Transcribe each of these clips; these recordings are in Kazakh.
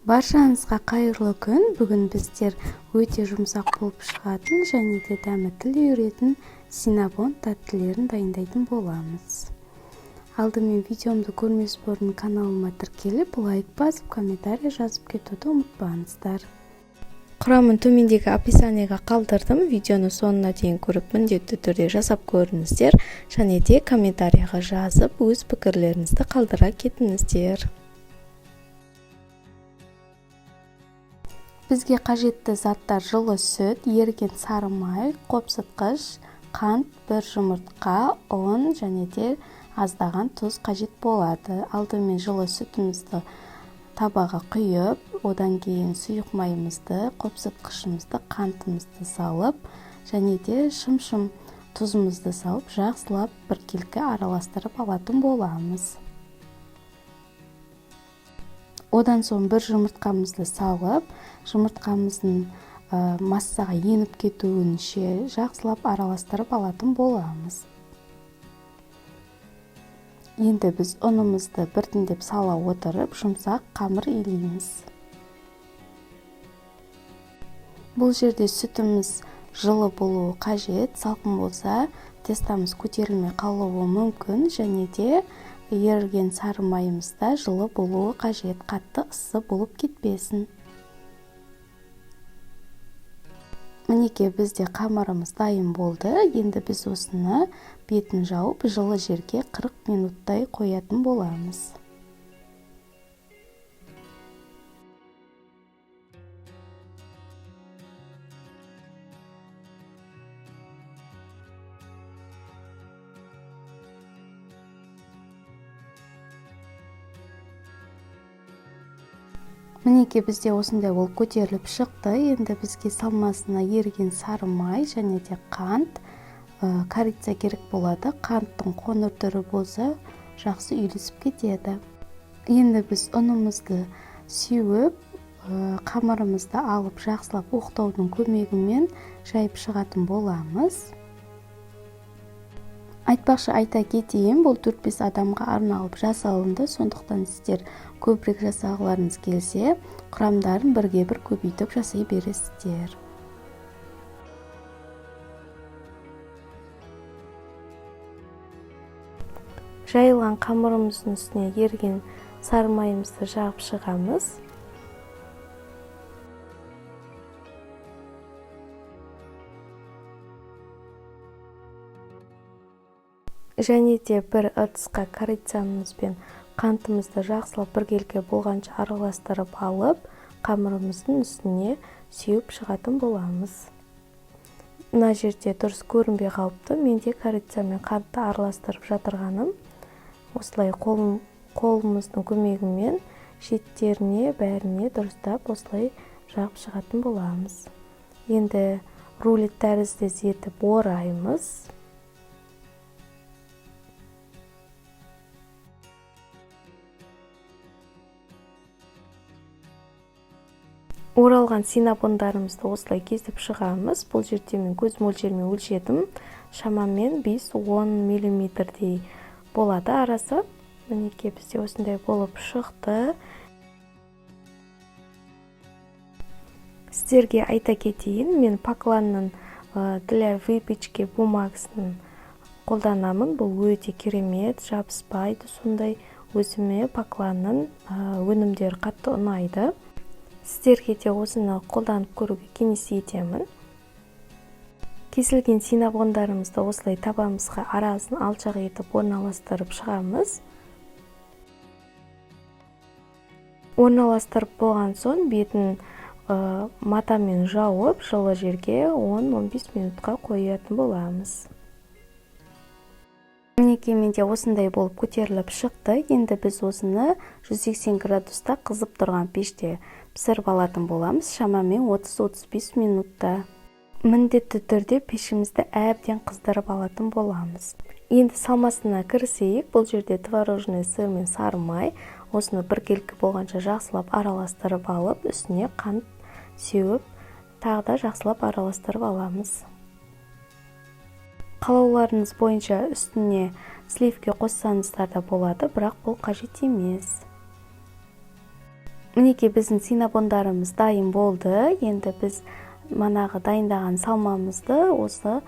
Баршаңызға қайырлы күн. Бүгін біздер өте жұмсақ болып шығатын және де дәмі тіл үйіретін синнабон тәттілерін дайындайтын боламыз. Алдымен видеомды көрмес бұрын каналыма тіркеліп, лайк басып, комментарий жазып кетуді ұмытпаңыздар. Құрамын төмендегі описаниеға қалдырдым. Видеоны соңына дейін көріп, міндетті түрде жасап көріңіздер және де комментарияға жазып, өз пікірлеріңізді қалдыра кетіңіздер. Бізге қажетті заттар: жылы сүт, еріген сары май, қопсытқыш, қант, бір жұмыртқа, ұн және де аздаған тұз қажет болады. Алдымен жылы сүтімізді табаға құйып, одан кейін сұйық майымызды, қопсытқышымызды, қантымызды салып және де шым-шым тұзымызды салып, жақсылап біркелкі араластырып алатын боламыз. Одан соң бір жұмыртқамызды салып, жұмыртқамыздың массаға еніп кетуінше жақсылап араластырып алатын боламыз. Енді біз ұнымызды біртіндеп сала отырып, жұмсақ қамыр илейміз. Бұл жерде сүтіміз жылы болуы қажет, салқын болса тестамыз көтерілмей қалуы мүмкін және де еріген сары майымыз да жылы болуы қажет, қатты ыссы болып кетпесін. Мінекей, бізде қамырымыз дайын болды. Енді біз осыны бетін жауып, жылы жерге 40 минуттай қоятын боламыз. Мінекей, бізде осындай болып көтеріліп шықты. Енді бізге салмасына еріген сары май және де қант, корица керек болады. Қанттың қоңыр түрі болса, жақсы үйлесіп кетеді. Енді біз ұнымызды сеуіп, қамырымызды алып, жақсылап оқтаудың көмегімен жайып шығатын боламыз. Айтпақшы, айта кетейін, бұл 4-5 адамға арналып жасалынды, сондықтан сіздер көбірек жасағыларыңыз келсе, құрамдарын бірге-бір көбейтіп жасай бересіздер. Жайылған қамырымыздың үстіне еріген сары майымызды жағып шығамыз. Және де бір ыдысқа корицамыз бен қантымызды жақсылап біркелкі болғанша араластырып алып, қамырымыздың үстіне сеуіп шығатын боламыз. Мына жерде дұрыс көрінбей қалыпты, менде корица мен қантты араластырып жатырғаным. Осылай қолымыздың көмегімен шеттеріне бәріне дұрыстап осылай жағып шығатын боламыз. Енді рулет тәріздес етіп ораймыз. Оралған синнабондарымызды осылай кесіп шығамыз. Бұл жерде мен көз мөлшерімен өлшедім. Шамамен 5-10 миллиметрдей болады арасы. Мінекей, бізде осындай болып шықты. Сіздерге айта кетейін, мен Покланның для выпечки бумагасын қолданамын. Бұл өте керемет, жабыспайды сондай. Өзіме Покланның өнімдері қатты ұнайды. Сіздерге де осыны қолданып көруге кеңес етемін. Кесілген синнабондарымызды осылай табамызға арасын алшақ етіп орналастырып шығамыз. Орналастырып болған соң бетін матамен жауып, жылы жерге 10-15 минутқа қоятын боламыз. Мінекей, менде осындай болып көтеріліп шықты. Енді біз осыны 180 градуста қызып тұрған пеште пісіріп алатын боламыз, шамамен 30-35 минутта. Міндетті түрде пешімізді әбден қыздырып алатын боламыз. Енді салмасына кірісейік. Бұл жерде творожный сыр мен сары май. Осыны біркелкі болғанша жақсылап араластырып алып, үстіне қант сеуіп, тағы да жақсылап араластырып аламыз. Қалауларыңыз бойынша үстіне сливки қоссаңыздар да болады, бірақ бұл қажет емес. Мінекей, біздің синабондарымыз дайын болды. Енді біз манағы дайындаған салмамызды осы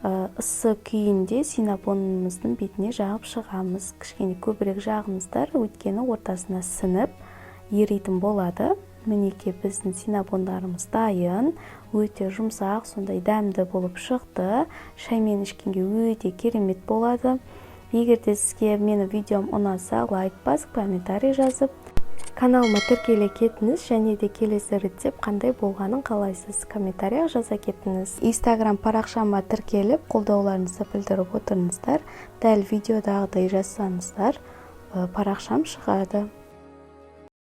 ыссы күйінде синабонымыздың бетіне жағып шығамыз. Кішкене көбірек жағыңыздар, өйткені ортасына сіңіп, еритін болады. Мінекей, біздің синабондарымыз дайын. Өте жұмсақ, сондай дәмді болып шықты. Шаймен ішкенге өте керемет болады. Егер де сізге менің видеом ұнаса, лайк басып, комментарий жазып, каналыма тіркеле кетіңіз. Және де келесі рецепт қандай болғанын қалайсыз, комментарияға жаза кетіңіз. Инстаграм парақшама тіркеліп, қолдауларыңызды білдіріп отырыңыздар. Дәл видеодағыдай жазсаңыздар, парақшам шығады.